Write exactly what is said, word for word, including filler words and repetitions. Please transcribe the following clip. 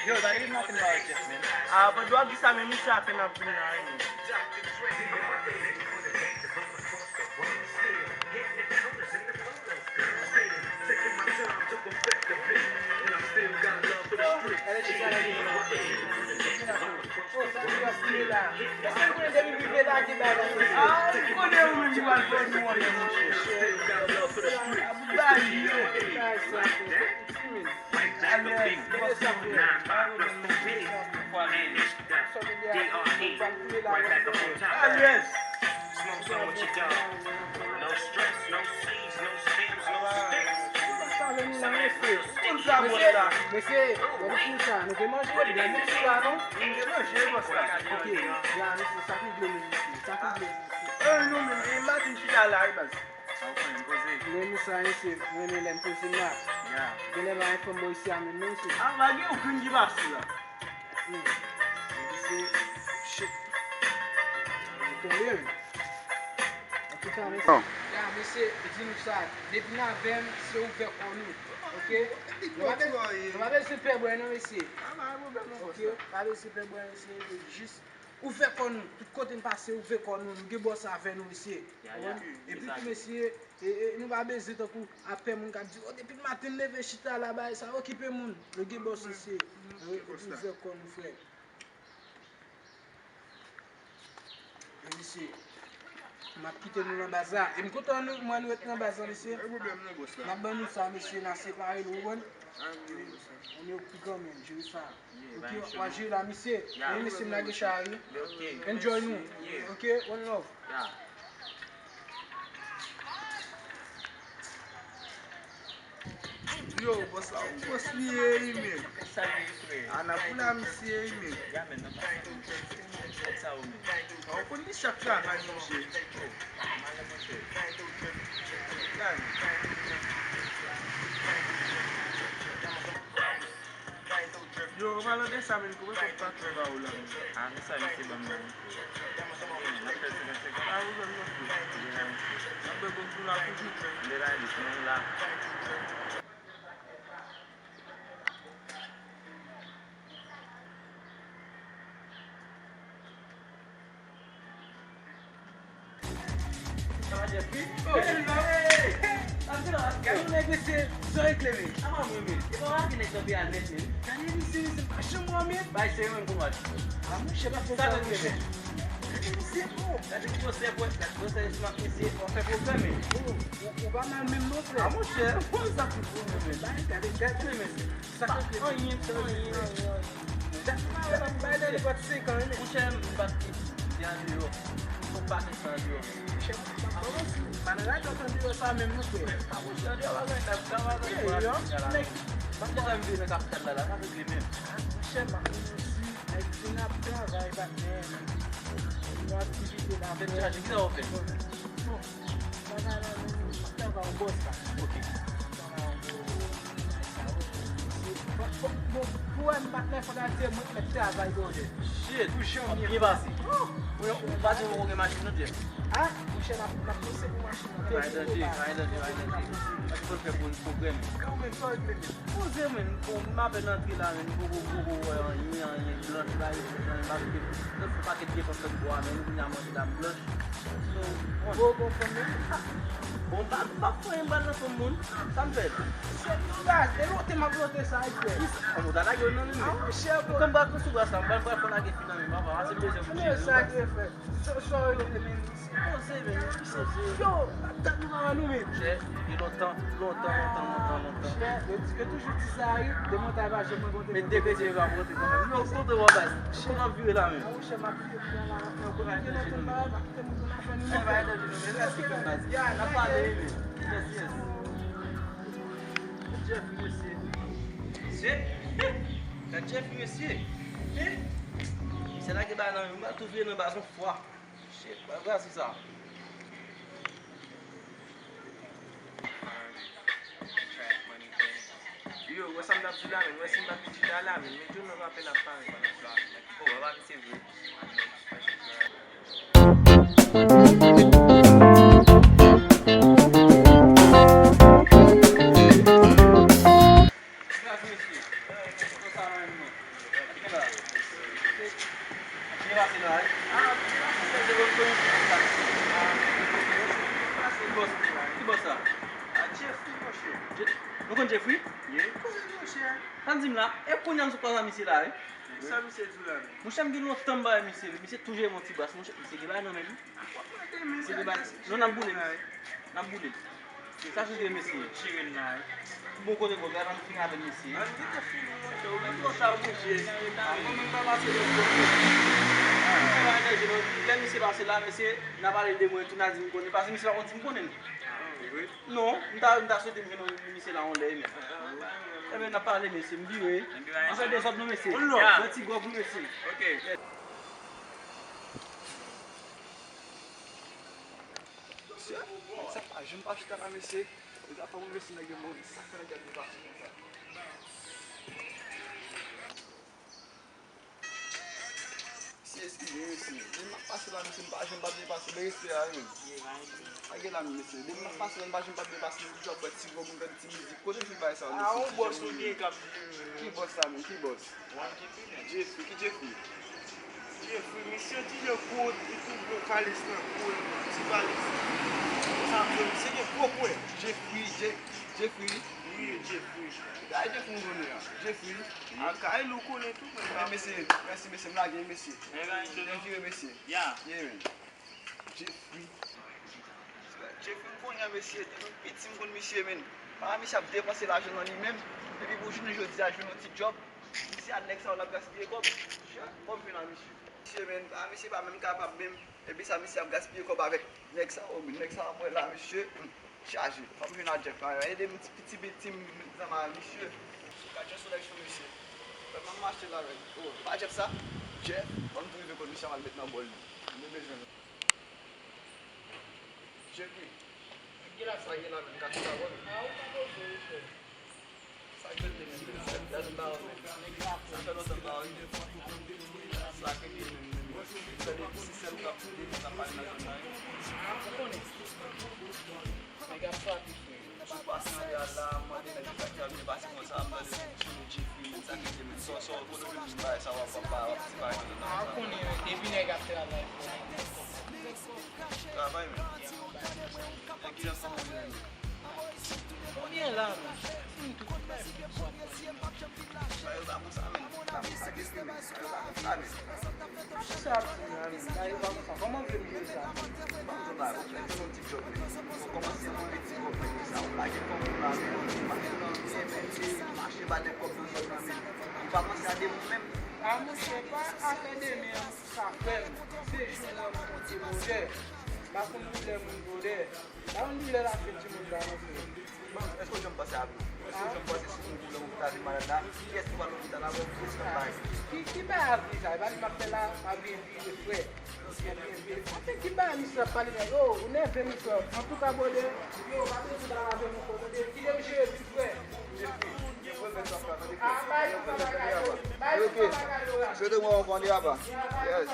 Yo, Dayou, nothing about Jeff, man. Ah, but dwa di sa, men misye apèn ap vin la, wi, men. Oh, gade ki sa la gen. Oh, sa ki ap file la. Èske nou konnen depi rive la ki bagay la? Ah, ou konnen ou menm ki pral fè nou anlè, monchè. Abou Dayou, yo. Bagay sa, frè. Alèz, gade sa, frè. Alèz. Mesye, mesye, nou te manje, nou te manje, bòs la. Ok, ya, mesye, sa ki vle menm, mesye, sa ki vle menm, mesye. Eh, nou menm, e maten chita la, wi, baz. Sa w konnen, m poze. Men nou sa, mesye, mwen renmen lè m poze m la. Ya. Genlè pa yon fanm bò isi a menm, non, mesye. Ah, pa gen yon grenn ki pase la. Hmm. Mesye, shit. Ou tonbe, wi. Antouka, mesye. Ya, mesye, di nou sa. Depi n avè m, se ouvè kò nou. Ok? Nou pa bezwen, nou pa bezwen pè bwè, non, mesye. Ok? Pa bezwen pè bwè, mesye. Jis ouvè kò nou. Tout kote n pase, ouvè kò nou. Nou gen bòs avè nou, mesye. Ya, ya. Epi tou, mesye, e, e, nou pa bezwen tankou apre moun k ap di, "Oh, depi maten n leve chita la, bagay sa okipe moun." Nou gen bòs, mesye. Ouvè kò nou, frè. E, mesye, m ap kite nou nan baz la. E m kontan nou, mwen nou ret nan baz la, mesye. N ap ban nou sa, mesye, n a separe nou, ou konprann? On est au plus grand, man, jere sa. Ok, w a jere la, mesye. Wi, mesye, m lage chay la, wi. Enjoy nou. Ok, one love. Yo, bòs la, yon bòs li ye, wi, men. Anabou la, misye, wi, men. Ou konn li chak travay, monchè. Yo, an palan de sa, men kòman kòb pa trè ba ou la, men? Ah, men sa, misye ban m nan, misye. N ap fè senkant senkant. Ah, ou ban m nan, misye. N ap bwè gòg nou la toujou. Li la, li fini la. Sa va, Jeff? Wi. Oh, Jeff, wi. Gade yon nèg, mesye, zò eklere. Apa mwen, men? E pa w a gen nèg nan peyi a nèt, men. Gade misye, misye pa janm wè, men. Bay serye, men, pou mwen. Ah, monchè, pa fè sa, monchè. Gade misye, oh. Gade gwosè pwèt, gade gwosè esmak, mesye. W ap fè pwoblèm, men. Oh, ou, ou pa mal menm non, frè. Ah, monchè, sa ki pou mwen, men. Bay, gade, gade, men. Sa k ap fèt? Anyen, anyen, anyen, anyen. Dat m pa wè l ap bay nan nenpòt senk an, wi, men. Monchè, m pa t gen andeyò. Fòk pa gen sa andeyò. Monchè, m pa kòmanse. Pa nan radòt andeyò sa menm, non, frè. Ah, monchè, andeyò pa gen dat, sa pa gen dat. Nèg, m ap di sa m vin nan kapital la, la, sa regle menm. Ah, monchè, m ap di, nèg vin ap travay, patnè. Yon aktivite la. Tèt chaje, kisa w fè? Bon, travay la, men, m ap travay yon bòs la. Ok. Travay yon bòs. Bon, bon, bon, pou wè m patnè, fò n al di mwen k mèt travay bòdè. Shit. Pou jan m ye. Byen pase. Oh! Ou, ou pa di ou gen machin non, Jeff? Ah, monchè, n ap, n ap pouse pou machin nan. Pa gen danje, pa gen danje, pa gen danje. Paske fò l fè pou n pwoblèm. Kanmenm, sa w regle menm? Poze, men, bon, m apèn antre la, men, m poko, poko wè anyen, anyen, blanch la, e tout, anyen, paske lòt fwa pakèt de fanm fè m bò a, men, kounye a manje dam blanch. Bon, bon, fanm nan. Bon, m pa, m pa fè anyen, m pral nan fanm moun. Sa m fè? Se yon gaz, e lote m ap lote sa, e frè. Kisa? Kòman w ta lage yo nan men m? Ah, monchè, bon. Kòm m pral konstwi gras la, m pral, m pral fè lage fi nan men m, papa, ase m bezwen pou tire sa, frè. Sa, sa w rele menm? Poze, men, poze. Yo, dat nou pa wè nou menm. Monchè, gen lontan, lontan, lontan, lontan, lontan. Monchè, yo, yo toujou di sa, wi, demontay pa janm rankontre. Men degrese yo pa rankontre kanmenm. Yo, kote w an baz? Kòman w ap vire la menm? Ah, monchè, m ap vire byen la, non, kote gen lontan, m pa wè, m ap kite moun nan fè nou. N ap pale, wi, men. Jeff, mesye. Mesye, gad Jeff, mesye. Hein? Se lage bagay nan men m, m ap tou vire nan baz yon fwa. Shit, pa grasi sa. Yo, wè sa m t ap di la, men, wè si m pa t chita la, men, men tou nan rapèl ap parèt. Oh, wè pa misye vre. Gras, mesye. Konsa menm, non. Byen pase la, wi. Ah, byen pase, se bon, bon, bon. Ki bòs, ki bòs sa? Ah, Jeffrey, monchè. Je-, nou konn Jeffrey? Wi. Wi, monchè. Sa di m la, e kounye a m sot pale a misye la, wi. Sa misye di w la menm? Monchè, m gen lontan m pa wè misye, wi. Misye toujou yon ti bras, monchè. Misye gen bagay nan men l. Misye gen bagay. Non, n ap boule, misye. N ap boule. Sa se de mesye. Tire l la, wi. Bon kote bon, gade, ann fini avè l, mesye. Ann gentan fini, monchè. Ou menm twò ta bouje. Mwen menm pa pase lòt kote. Mwen pa danje, non. Lè misye pase la, mesye, n a pale de mwen, tou n a di m konnen. Paske misye pa konn si m konnen l. Non, m ta, m ta swete m jwenn misye la yon lè, men. Ebyen, n ap pale, mesye, m vire. An fè dezòd, non, mesye. Yon ti gwòg, wi, mesye. Ok. Mesye, nèg sa pa janm pa chita la, mesye. Nèg sa pa pou mesye nèg yo mouri. Sa fè nèg yo ap depase konsa? Mesye, eskize m, mesye. Depi m ap pase la, mesye, m pa janm pa depase. Men respè a, wi, menm. Pa gen la, mesye. Depi m ap pase la, m pa janm pa depase. M toujou ap bwè ti gwòg, m tande ti mizik. Kote fi bay sa, mesye? Ah, yon bòs ou gen k ap jere. Ki bòs sa, menm? Ki bòs? Jeffrey, ki Jeffrey? Jeffrey, misye di le gwo, li pi gwo kalis nan kou, li ti valis. Sa vle, misye gen gwo pwen. Jeffrey, Je-, Jeffrey? Wi, Jeffrey. Gade Jeffrey m konnen an. Jeffrey? Wi. A kay li w konnen tou, men. Men mesye, mèsi mesye, m lage mesye. Men, men, men. M vire mesye. Ya. Yeah, man. Jeffrey. Jeffrey, m konnen, mesye, depi m piti, m konn misye, men. Pa misye ap depanse lajan nan li menm. Epi pou jounen jodi a, jwenn yon ti djòb. Misye a nèg sa yo l ap gaspiye kòb. Kòb vin a misye. Misye, men, pa misye pa menm kapab menm. Epi sa, misye ap gaspiye kòb avèk nèg sa yo, men. Nèg sa yo, mwen la, misye. Chaje. Fò m jwenn a Jeff la. Ede m ti piti bit, ti m zanmi a misye. Gad jan solèy cho, mesye. Fè m mache la avèk. Oh, pa Jeff sa? Jeff, ban m tou rive kot misye a, m al met nan bòl li. M te bezwen l. Jeffrey. Sa gen la menm, ka chita bò nou. Ah, ou pa poze wi, frè. Sa k rete menm la? Gade m ba ou menm. Sa fè lontan m ba ou menm. Sa k rete menm, menm. Sa depi se sèl ou k ap, depi n ap pale nan zòn nan wi. Ah, ou konnen. Nèg ap frape, frè. Sou pase nan yal la, m mande nèg yo sa k ap byen pase konsa, m tande sou Jeffrey, menm sa k rete menm. Sa, sa, kote w vin bay sa w ap, w ap, w ap ti bay konsa nan sa. Ah, ou konnen, depi nèg ap travay, frè. Travay menm. Nèg ki nan fanmi menm. Ou byen la, men. Fini tout bagay, men. Sa yo pa konsa, men. Sa yo pa konsa, men. Sa yo pa konsa, men. Sa yo pa konsa. Kòman w vle m jere sa? Ban m di w bagay, frè. Fè yon ti djòb, men. Ou kòmanse yon ti djòb, men. Sa, ou pa gen fanmi la, men. Ou pa gen fanmi, men. Mache ba nèg kòb nan zòn nan, men. Ou pa panse a de moun menm? A, monchè, pa afè demen an, sa frè m. Se jou an, m konte bwodè. M pa konn koulè moun bwodè. Ba yon doulè la fè timoun ba nou frè. Bon, èske w janm panse a vi w? Èske w janm panse si w mouri lè w ta vin malad la? Kiyès ki pral lopital avè w? Kiyès k ap bay? Ki, ki bay avi sa? E pa li m ap fè la, m ap vin vire frè. M ap vin vire. Anfen, ki bay misye ap pale la? Yo, ou nève m frè. Antouka, brother, yo, pa bezwen pale avè m ankò, tande? Kite m jere vi frè. Ok. Souhaitez-moi un bon début. Yes.